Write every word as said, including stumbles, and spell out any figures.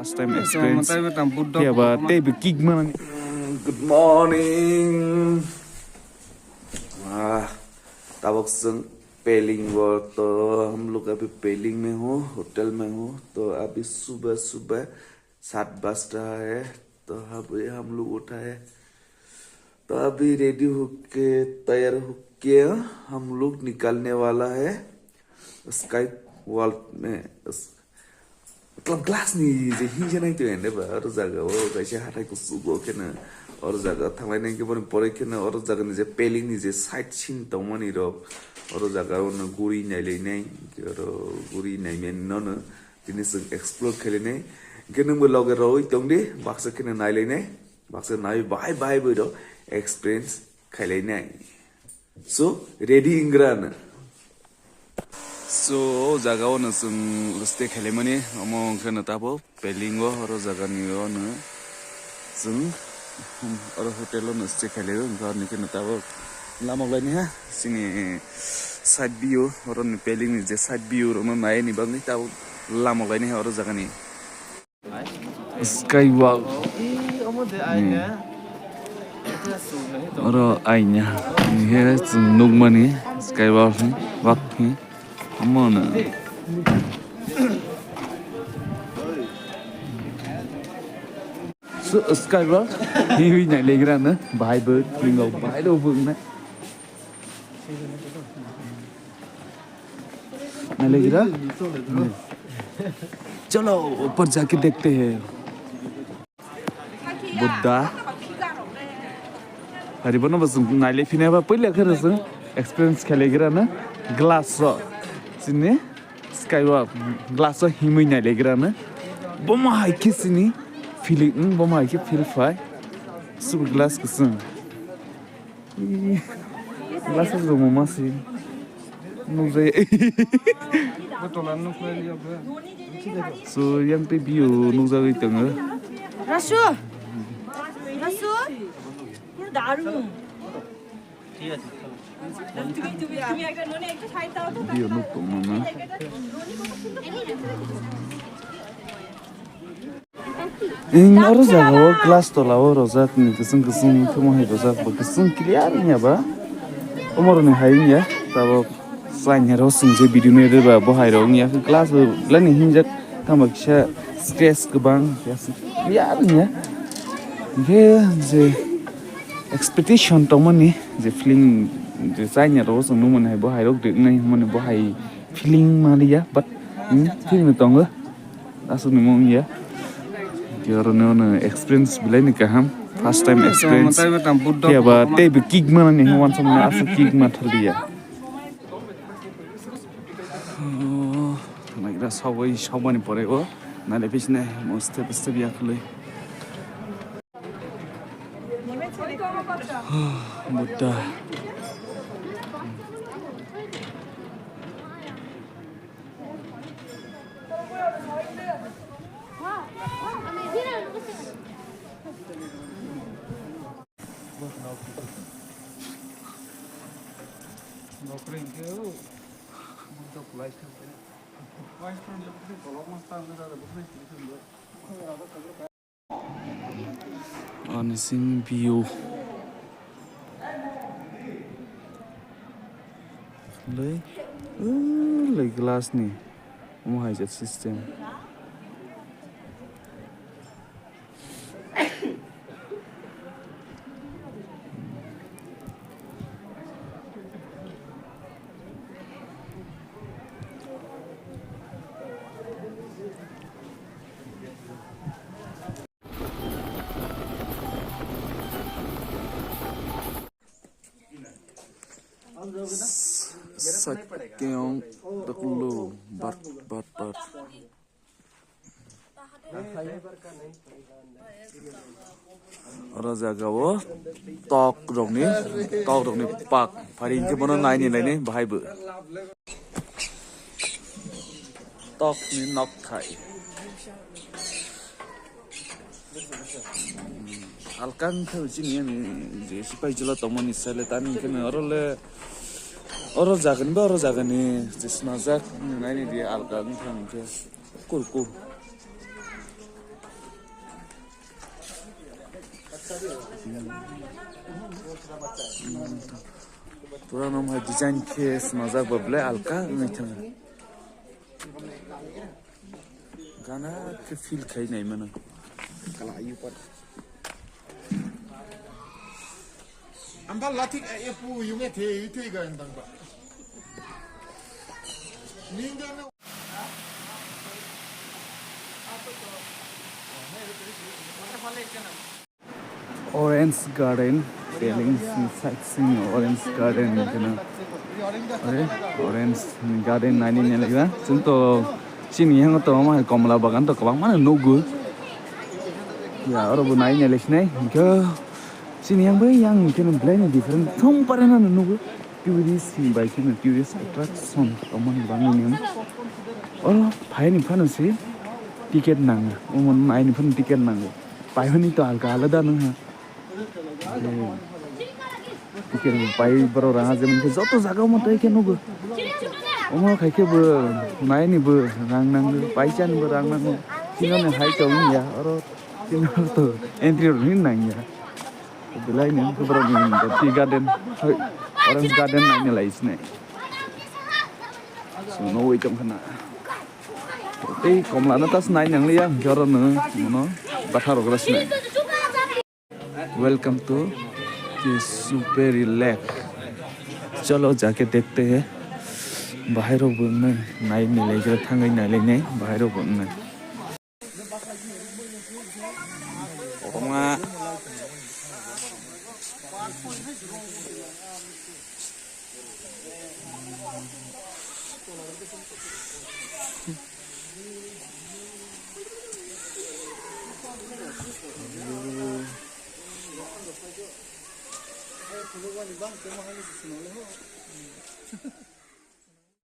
First time experience. Phiya ba tei bo kick manani. Good morning. Ah, tabok chwng Peling wo, to hum log abhi Peling mein ho, hotel mein ho, to abhi subah subah सात बजता है, तो अभी हम लोग उठा है। तो अभी रेडी होके, तैयार होके हम लोग निकलने वाला है स्काई वॉक में। Matlab, glass ni je hinjanai to ende ba, oro jaga o kaisa hathai kusugo kheno, oro jaga thanglai nai khe boni pore kheno, oro jaga ni je Peling ni je side scene tongmani rok, oro jaga o no guri nai lai nai, oro guri nai men no no, tini chwng explore khlai nai, khe nwng bo loge roi tong di, baksa kheno nai lai nai, baksa nai bai bai bo rok experience khlai nai. So, ready ingra na. So, o jaga o no chwng stay khaimani, omo wngkha no tabo Peling o, oro jaga ni o no chwng, hmm, oro hotel o no stay khaimani, wngkha ni khe no tabo lamok laini ha, sini side view, oro ni Peling ni je side view rok no nai ni bagwi tabo lamok laini ha oro jaga ni. Skywalk. Hmm. Oro aina. Ni he chwng nukmani Skywalk ni, wak ni. Omo no. So, Skywalk. Hiwi nai legra no. Bahai bo, twingo bahai bo na. Nai legra. Chalo, upar jaake dekhte hain. Buddha. Hari bono bo chwng nai le phina ba puila khe chwng experience khlai gra na glass o. Chini Skywalk glass o himwi nai le gra na. Bomo hai khe chini feeling, bomo hai khe feel phai. Super glass kwchwng. Glass o rwngma si nukjai. So, yang tei view nukjagwi tongo. Rasu! Rasu! View nuk tongmano. Oro jaga o glass tola o rojak ni kwchwng kwchwng khe mohai rojak bo kwchwng clear wngya ba. Omoroni hai wngya tabok chainai rok chwng je video nai rwba bo hai rok wngya glass bo belai ni hinjak tamo kisa scratch kwbang clear wngya. Hwnkhe je expectation tongmani je feeling je chainai rok chwng nukmani hai bo hai rok de wngnai hwnmani bo hai feeling manliya but feeling tongo. Aswk ni mung ya. Tei oro no experience belai ni kaham. First time experience. Tei ba tei bo kick manani hwnwi uansukmani aswk kick ma thaliya. Oh, naikra sogwi sogmani pore o nale bisne mo step step ya khwlwi. Buddha. Ani simi view. Lei, lei glass ni. Omo hai jat system. Sakyong dakulu bat bat bat. Oro jaga o tok rokni, tok rokni pak phari hwnkhe bono naini naini bahai bo. Tok ni nok thai. Halka wngkha chini ani je sipai jila tongmani sale tani hwnkhe oro le oro jagani ba oro jagani je snajak naini di halka wngkha hwnkhe kurku. Pura no mai design khe swnamjak ba belai alka wngwi thangkha. Gana khe feel khai nai mano. Kala ayu par. Ambal latik e pu yunge the i the ga endang ba. Ninja no. Orange garden, selling sightseeing orange garden, you know. Are, orange garden nani nelaga. Chwng to chini yang to ma komla bagan to kwbang mano nugo. Ya, oro bo nai nelai sinai. Go. Chini yang bai yang khe belai ni different. Thum pare na nugo. Tourist ni bai khe tourist attraction tongmani bangwi ni. Oro phaini phano se ticket nango. Omo naini phano ticket nango. Paihoni to alka alada nang ha. Ticket bai borok rang ha jemon khe joto jaga omo tai khe nugo. Omo khai khe bo naini bo rang nango, paisa ni bo rang nango. Chini ni hai tong ya, oro chini to entry rok ni nang ya. Belai ni borok ni tea garden, orange garden naini lai sinai. Chwng nugwi tong khna. Tei komla no tas nai nang liya, hwnkhe oro nwng mono batha rok sinai. Welcome to Tisuperi Lake. Cholo jake dekhte hai. Bahai rok bo wngnai, nai ni lai jora thangwi nai lai nai, bahai rok bo wngnai. Kotorma.